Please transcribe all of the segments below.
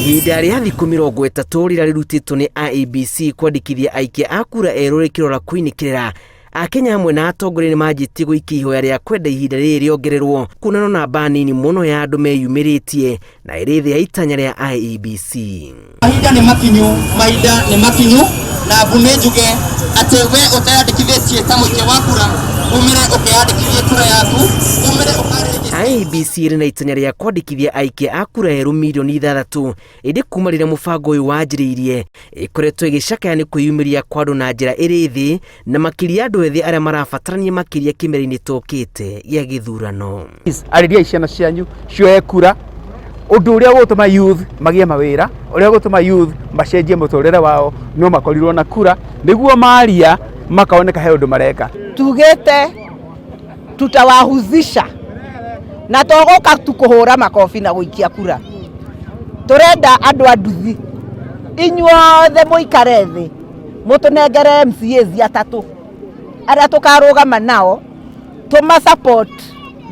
Ihinda rĩa thikũ 30 rĩrĩa rĩrutĩtwo nĩ IEBC kwandĩkithia aikia a kura erũ rĩkĩrora kũinĩkĩrĩra, Akenya hamwe na atongoria nĩ manjĩtie gũikia ihoya rĩa kwenda ihinda rĩrĩ rĩongererwo kuona no namba nini mũno ya andũ meyumĩrĩtie na ĩrĩ thĩ ya itanya rĩa IEBC. Mahinda nĩ makinyu, mahinda nĩ makinyu, na mbu nĩ njuge atĩ we ũteyandĩkithĩtie ta mũikia wa kura, umĩre ũkeyandĩkithie kura yaku, umĩre ũkarĩnjĩte. IEBC ĩrĩ na itanya rĩa kwandĩkithia aikia a kura erũ mirioni 6, ĩndĩ kuma rĩrĩa mũbango ũyũ wanjĩrĩirie ĩkoretwo ĩgĩcakaya nĩ kwĩyumĩria kwa andũ na njĩra ĩrĩ thĩ, na makĩria andũ ethĩ arĩa marabatarania makĩria kĩmera-inĩ tũkĩte gĩa gĩthurano. Arĩriai ciana cianyu cioe kura, ũndũ ũrĩa ũgũtũma youth magĩe mawĩra, ũrĩa ũgũtũma youth macenjie mũtũrĩre wao, no makorirwo na kura nĩguo maria makaoneka he ũndũ mareka. Tugĩte tutawahuzisha na tũgũka tu kũhũra makobi na gũikia kura. Tũrenda andũ a nduthi inyuothe mũikare thĩ, mũtũnengere MCAs atatũ arĩa tũkarũgama nao tũma support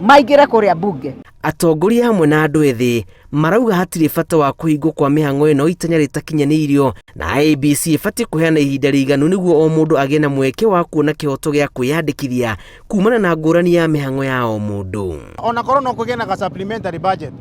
maingĩre kũrĩa bunge. Atongoria hamwe na andũ ethĩ marauga hatirĩ bata wa kũhingwo kwa mĩhang'o ĩno itanya rĩtakinyanĩirio, na IEBC ĩbatiĩ kũheana ihinda rĩiganu nĩguo o mũndũ agĩe na mweke wa kuona kĩhoto gĩa kwĩyandĩkithia kumana na ngũrani ya mĩhang'o ya o mũndũ. Ona korwo no kũgĩe na ga supplementary budget,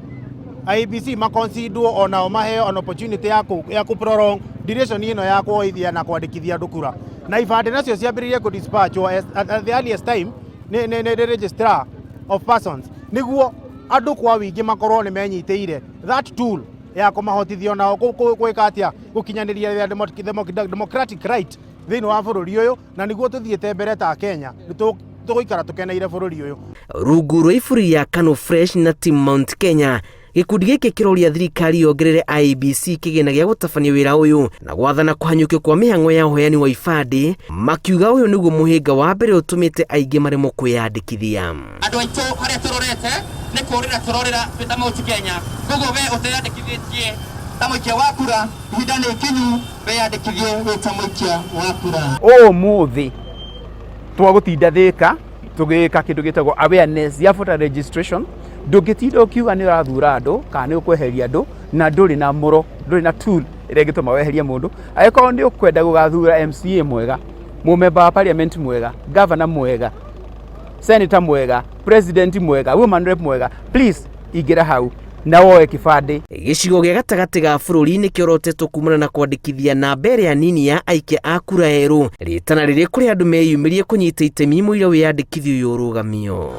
IEBC maconsiderwo onao maheo an opportunity ya ku prolong duration ĩno ya kuoithia na kwandĩkithia andũ kura, na ibandĩ nacio ciambĩrĩrie kũ dispatch at the earliest time nĩ registrar of persons, nĩguo andũ kwa wĩingĩ makorwo nĩ menyitĩire that tool ya kũmahotithia onao gwĩka atĩa, gũkinyanĩria their democratic right thĩinĩ wa bũrũri ũyũ, na nĩguo tũthiĩte mbere ta Kenya nĩ tũgũikara tũkeneire bũrũri ũyũ. Rungu rwa iburi ya Kano Fresh na Team Mount Kenya, gĩkundi gĩkĩ kĩroria thirikari yongerere IEBC kĩgĩna gĩa gũtabania wĩra ũyũ na gwathana kũhanyũkio kwa mĩhang'o ya ũheani wa ibandĩ, makiuga ũyũ nĩguo mũhĩnga wa mbere ũtũmĩte aingĩ maremwo kwĩyandĩkithia. Andũ aitũ, harĩa tũrorete nĩ kũrĩra tũrorĩra twĩ ta Mount Kenya. Koguo we ũteyandĩkithĩtie ta mũikia wa kura, ihinda nĩ ikinyu wĩyandĩkithie wĩ ta mũikia wa kura. Ũmũthĩ twagũtinda thĩka tũgĩka kĩndũ gĩtagwo awareness ya voter registration. Ndũngĩtinda ũkiuga nĩ ũrathura andũ kana nĩ ũkweheria andũ na ndũrĩ na mũro, ndũrĩ na tool ĩrĩa ĩngĩtũma weherie mũndũ. Angĩkorwo nĩ ũkwenda gũgathura MCA mwega, mũmemba wa parliament mwega, governor mwega, senator mwega, president mwega, woman rep mwega, please ingĩra hau na woe kĩbandĩ. Gĩcigo gĩa gatagatĩ ga bũrũri nĩ kĩorotetwo kumana na kwandĩkithia namba ĩrĩa nini ya aikia a kura erũ, rĩtana rĩrĩ kũrĩ andũ meyumĩrie kũnyita itemi mũira wĩyandĩkithia ũyũ ũrũgamio.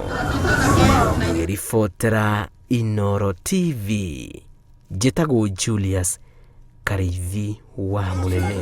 Ngĩribotera Inooro TV, njĩtagwo Julius Karĩithi wa Mũnene.